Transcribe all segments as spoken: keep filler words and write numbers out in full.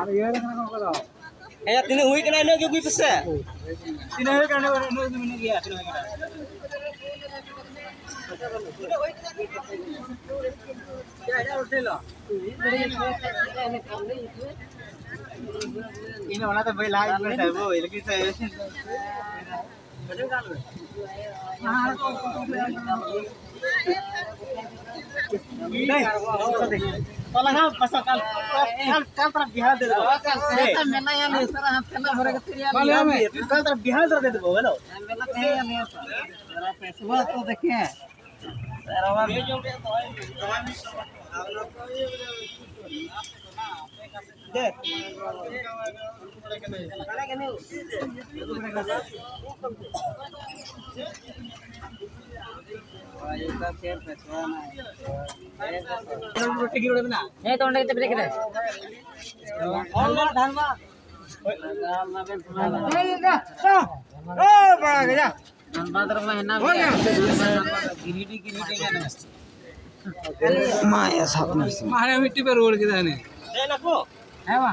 ᱟᱨ ᱤᱭᱟᱹ ᱨᱮ ᱠᱟᱱᱟ ᱠᱚ ᱫᱚ᱾ ᱦᱮᱸ, ᱛᱤᱱᱟᱹᱜ ᱦᱩᱭ ᱠᱟᱱᱟ, ᱤᱱᱟᱹᱜ ᱜᱮ ᱟᱹᱜᱩᱭ ᱯᱮᱥᱮ᱾ ᱛᱤᱱᱟᱹᱜ ᱦᱩᱭ ᱠᱟᱱᱟ, ᱤᱱᱟᱹᱜ ᱜᱮ ᱢᱮᱱᱟᱜ ᱜᱮᱭᱟ, ᱛᱤᱱᱟᱹᱜ ᱦᱩᱭ ᱠᱟᱱᱟ? ᱤᱧ ᱚᱱᱟᱛᱮ ᱵᱟᱹᱧ ᱞᱟᱦᱟ ᱤᱧ ᱢᱮᱱ ᱮᱫᱟ, ᱵᱳᱭ, ᱞᱮᱠᱤᱱ ᱥᱮ तो लगा बस कल, कल, कल तरफ बिहार दे दो। ऐसा मेला यार, ये सारा हम तेला भरे के तेल यार। कल तरफ बिहार दे दो, हेलो। मेला कहीं नहीं होता। जरा पैसे तो देखें। ᱦᱮᱸ, ᱛᱚ ᱚᱸᱰᱮ ᱜᱮ ᱛᱟᱯᱮ ᱨᱮ᱾ ᱫᱷᱟᱱᱵᱟᱫᱽ ᱨᱮᱢᱟ ᱦᱮᱱᱟᱜ ᱜᱮᱭᱟ᱾ ᱜᱤᱨᱤᱰᱤ, ᱜᱤᱨᱤᱰᱤ ᱜᱮ ᱦᱮᱱᱟᱜᱼᱟ᱾ ᱢᱟ ᱭᱟ ᱥᱟᱵ ᱢᱮ ᱥᱮ᱾ ᱢᱟᱦᱟᱨᱮ ᱢᱤᱫᱴᱤᱡ ᱯᱮ ᱨᱩᱣᱟᱹᱲ ᱠᱮᱫᱟ ᱦᱟᱱᱮ᱾ ᱦᱮᱸ ᱢᱟ᱾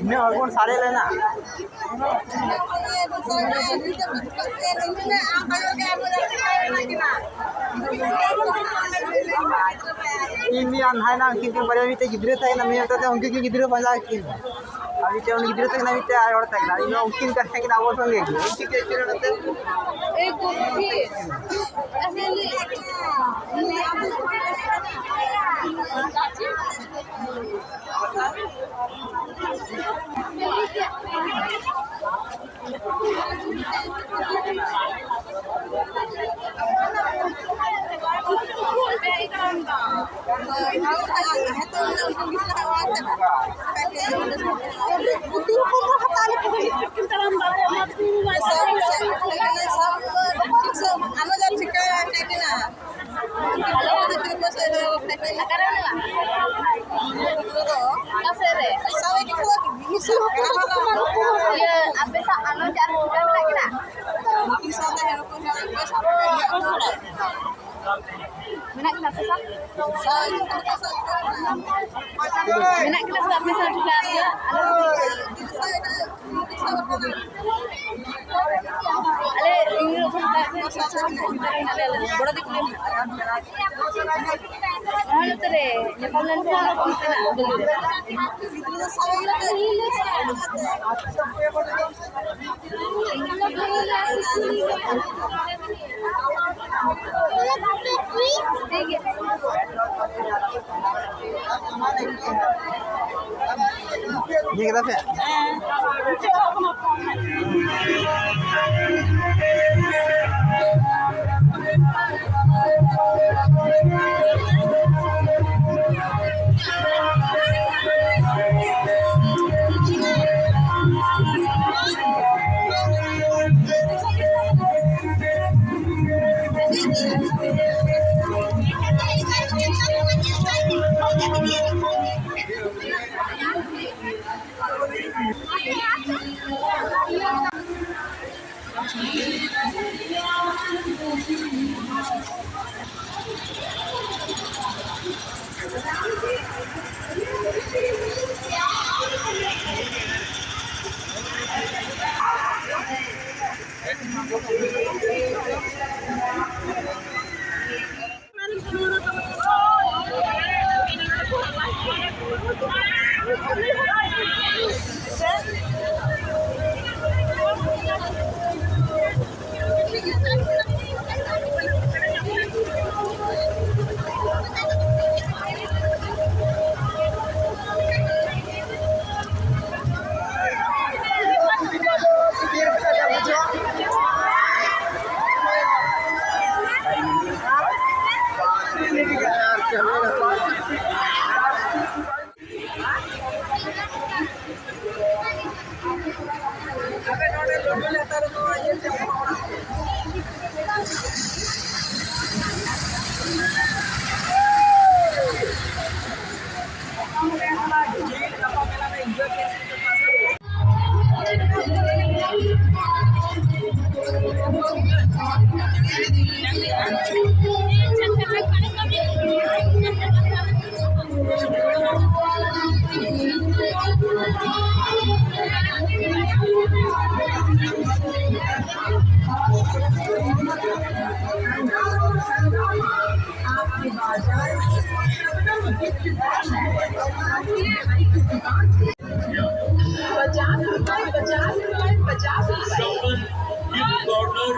ᱤᱱᱟᱹ ᱦᱚᱲ ᱵᱚᱱ ᱥᱟᱨᱮᱡ ᱞᱮᱱᱟ᱾ ᱤᱧ ᱢᱤᱫ ᱟᱱᱦᱟᱭᱱᱟ, ᱩᱱᱠᱤᱱ ᱠᱤᱱ ᱵᱟᱨᱭᱟ ᱢᱤᱫᱴᱮᱡ ᱜᱤᱫᱽᱨᱟᱹ ᱛᱟᱦᱮᱸ ᱠᱟᱱᱟ, ᱢᱤᱫ ᱚᱠᱛᱚ ᱛᱮ ᱩᱱᱠᱤᱱ ᱠᱤᱱ ᱜᱤᱫᱽᱨᱟᱹ ᱯᱟᱸᱡᱟ ᱠᱤᱱ᱾ ᱟᱨ ᱢᱤᱫᱴᱮᱡ ᱩᱱᱤ ᱜᱤᱫᱽᱨᱟᱹ ᱛᱟᱦᱮᱸ ᱠᱟᱱᱟ, ᱢᱤᱫᱴᱮᱡ ᱟᱭᱳ ᱦᱚᱲ ᱛᱟᱦᱮᱸ ᱠᱟᱱᱟ᱾ ᱤᱧ ᱢᱟ ᱩᱱᱠᱤᱱ ᱠᱟᱱ ᱛᱟᱦᱮᱸ ᱠᱟᱱᱟ ᱟᱵᱚ ᱥᱚᱸᱜᱮ ᱜᱮ᱾ ᱩᱱᱠᱤᱱ ᱜᱮ ᱪᱮᱫ ᱞᱮᱠᱟᱛᱮ? ᱮᱭ ᱜᱳᱯᱤ᱾ ᱤᱭᱟᱹ, ᱟᱯᱮ ᱥᱟᱶ ᱟᱨᱦᱚᱸ ᱡᱟᱦᱟᱸᱭ ᱠᱚ ᱢᱮᱱᱟᱜ ᱠᱤᱱᱟ? ᱢᱮᱱᱟᱜ ᱠᱤᱱᱟ ᱟᱯᱮ ᱥᱟᱶ? ᱢᱮᱱᱟᱜ ᱠᱤᱱᱟ ᱥᱮ ᱟᱯᱮ ᱥᱟᱶ ᱴᱷᱤᱠᱟᱹ ᱟᱨ ᱤᱭᱟᱹ? ᱟᱞᱮ ᱟᱞᱮ ᱤᱧ ᱦᱚᱸ ᱚᱠᱚᱭ ᱦᱚᱸ ᱵᱟᱭ ᱟᱹᱜᱩᱭᱟ, ᱪᱮᱫ ᱥᱟᱶ ᱦᱚᱸ ᱵᱟᱭ ᱟᱹᱜᱩᱭᱟ, ᱟᱞᱮ ᱵᱚᱲᱚ ᱫᱤᱠᱩ ᱞᱮ ᱢᱮᱱᱟᱜ ᱞᱮᱭᱟ᱾ ᱚᱱᱟ ᱱᱚᱛᱮ ᱨᱮ ᱧᱟᱯᱟᱢ ᱞᱮᱱ ᱠᱷᱟᱱ ᱚᱱᱛᱮᱱᱟᱜ ᱜᱟᱹᱰᱤ ᱨᱮ᱾ ᱤᱭᱟᱹ ᱠᱮᱫᱟ ᱯᱮ? पचास रुपए, पचास रुपए, पचास रुपए। Someone give order.